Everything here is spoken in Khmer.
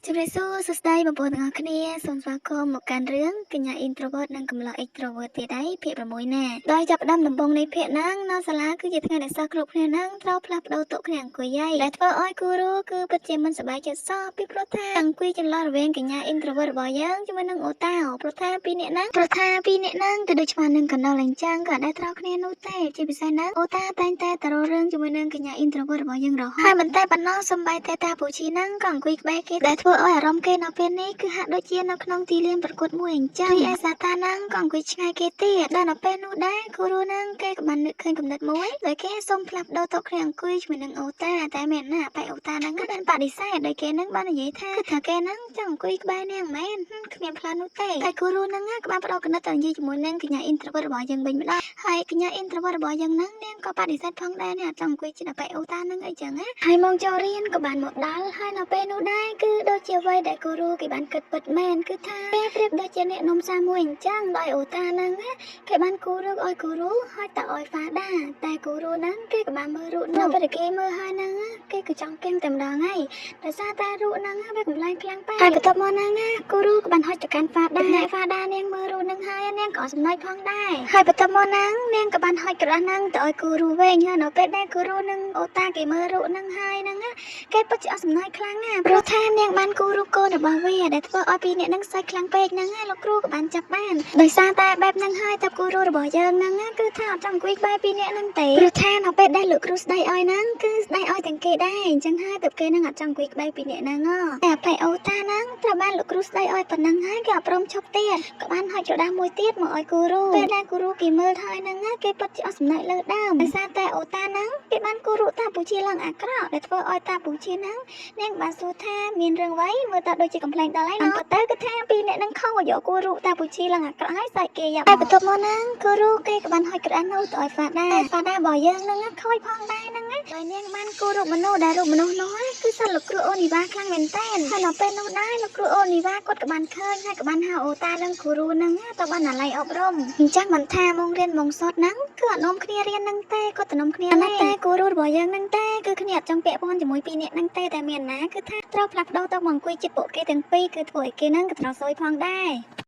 ជម្រាបសួរសួស្តីបងប្អូនទាំងអស់គ្នាសូមស្វាគមន៍មកកាន់រឿងកញ្ញា introvert និងកំឡោះ extrovert ទៀតហើយភាគ6ណាដោយចាប់ផ្ដើមដំបូងនៃភាគហ្នឹងនៅសាលាគឺជាថ្ងៃដែលសិស្សគ្រប់គ្នាហ្នឹងត្រូវផ្លាស់ប្ដូរតុគ្នាអង្គុយហើយដែលធ្វើឲ្យគូរូគឺពិតជាមិនសប្បាយចិត្តសោះពីព្រោះថាអង្គុយចន្លោះរវាងកញ្ញា introvert របស់យើងជាមួយនឹងអូតាព្រោះថាពីរនាក់ហ្នឹងព្រោះថាពីរនាក់ហ្នឹងទៅដូចឆ្មានឹងកណ្ដុរអញ្ចឹងក៏អត់ដែលត្រូវគ្នានោះទេជាពិសេសហ្នឹងអូតាតែងតែតររឿងជាមួយនឹងកញ្ញា introvert របស់យើងរហូតហើយមិនតែប៉ុណ្ណោះសំបីតែតាពូជីហ្នឹងក៏អង្គុយក្បែរគេដែលធ្វើឲ្យអារម្មណ៍គេនៅពេលនេះគឺហាក់ដូចជានៅក្នុងទីលានប្រកួតមួយអញ្ចឹងរីឯសាតាហ្នឹងក៏អង្គុយឆ្ងាយគេទៀតដល់នៅពេលនោះដែរគូរូហ្នឹងគេក៏បាននឹកឃើញគំនិតមួយដោយគេសុំផ្លាស់ប្ដូរតុគ្នាអង្គុយជាមួយនឹងអូតាតែមែនណាបែអូតាហ្នឹងគឺបានបដិសេធដោយគេហ្នឹងបាននិយាយថាគឺថាគេហ្នឹងចង់អង្គុយក្បែរនាងមែនគ្មានផ្លាស់នោះទេតែគូរូហ្នឹងក៏បានប្ដូរគំនិតទៅនិយាយជាមួយនឹងកញ្ញា introvert របស់យើងវិញម្ដងហើយកញ្ញា introvert របស់យើងហ្នឹងនាងក៏បដិសេធផងដែរនេះអត់ចង់អង្គុយជិតដល់អូតាហ្នឹងអីចឹងណាហើយមកចូលរៀនក៏បានមកដល់ហើយនៅពេលនោះដែរគឺដូចជាអ្វីដែលគូរូគេបានគិតពិតមែនគឺថាពេលប្រៀបដូចជាអ្នកនំសាមួយអញ្ចឹងដោយអូតាហ្នឹងណាគេបានគូរូឲ្យគូរូហើយតឲ្យហ្វាដាតែគូរូហ្នឹងគេក៏បានមើលរូបនោះពេលគេមើលហើយហ្នឹងគេក៏ចង់គៀងតែម្ដងហើយដោយសារតែរូបហ្នឹងវាកំប្លែងខ្លាំងពេកហើយបន្ទាប់មកហ្នឹងណាគូរូក៏បានហុចទៅកាន់ហ្វាដាហ្វាដានាងមើលរូបហ្នឹងហើយនាងក៏សំណើចផងដែរហើយបន្ទាប់មកហ្នឹងនាងក៏បានហុចក្រដាសហ្នឹងទៅឲ្យគូរូវិញហើយនៅពេលដែលគូរូនឹងអូតាគេមើលរូបហ្នឹងហើយហ្នឹងណាគេពិតជាអស់សំណើចខ្លាំងណាស់ព្រោះថានាងបានគូរូបកូនរបស់វាដែលធ្វើឲ្យពីរអ្នកហ្នឹងសើចខ្លាំងពេកហ្នឹងណាលោកគ្រូក៏បានចាប់បានដោយសារតែបែបហ្នឹងហើយតែគូរូរបស់យើងហ្នឹងណាគឺថាអត់ចង់អង្គុយក្បែរពីរអ្នកហ្នឹងទេព្រោះថានៅពេលដែលលោកគ្រូស្ដីឲ្យហ្នឹងគឺស្ដីឲ្យទាំងគេដែរអញ្ចឹងហើយទៅគេហ្នឹងអត់ចង់អង្គុយក្បែរពីរអ្នកហ្នឹងហ៎តែអភ័យអូតាហ្នឹងត្រូវបានលោកគ្រូស្ដីឲ្យប៉ុណ្ណឹងហើយគេអត់ព្រមឈប់ទៀតក៏បានហុចក្រដាសមួយទៀតមកឲ្យគូរូពេលដែលគូរូគេមើលហើយហ្នឹងណាគេពិតជាអស់សំណើចលើដើមដោយសារតែអូតាហ្នឹងគេបានគូរូតាពូជាឡើងអាក្រក់ដែលធ្វើឲ្យតាពូជាហ្នឹងនាងបានសួរថាមានរឿងអ្វីមើលតដូចជាកំប្លែងដល់ហើយណោះទៅគឺថាពីរអ្នកហ្នឹងខំយកគូរូតាពូជាឡើងអាក្រក់ហើយសាច់គេយ៉ាប់ហើយបន្ទាប់មកហ្នឹងគូរូគេក៏បានហុចក្រដាសនោះទៅឲ្យហ្វាដាហ្វាដារបស់យើងហ្នឹងខូចផងដែរហ្នឹងណាហើយនាងបានគូរូបមនុស្សដែលរូបមនុស្សនោះគឺសិតលោកគ្រូអូនីវ៉ាខ្លាំងមែនតើហើយនៅពេលនោះដែរលោកគ្រូអូនីវ៉ាគាត់ក៏បានឃើញហើយក៏បានហៅអូតានិងគូរូហ្នឹងទៅបានអាល័យអប់រំអញ្ចឹងមិនថាម៉ោងរៀនម៉ោងសូត្រហ្នឹងគឺអត់នាំគ្នារៀនហ្នឹងទេគាត់ទៅនាំគ្នាតែគូរូរបស់យើងហ្នឹងទេគឺគ្នាអត់ចង់ពាក់ព័ន្ធជាមួយពីរនាក់ហ្នឹងទេតែមានណាគឺថាត្រូវផ្លាស់ប្ដូរទៅមកអង្គុយជិតពួកគេទាំងពីរគឺធ្វើឲ្យគេហ្នឹងក៏ត្រូវសួយផងដែរ។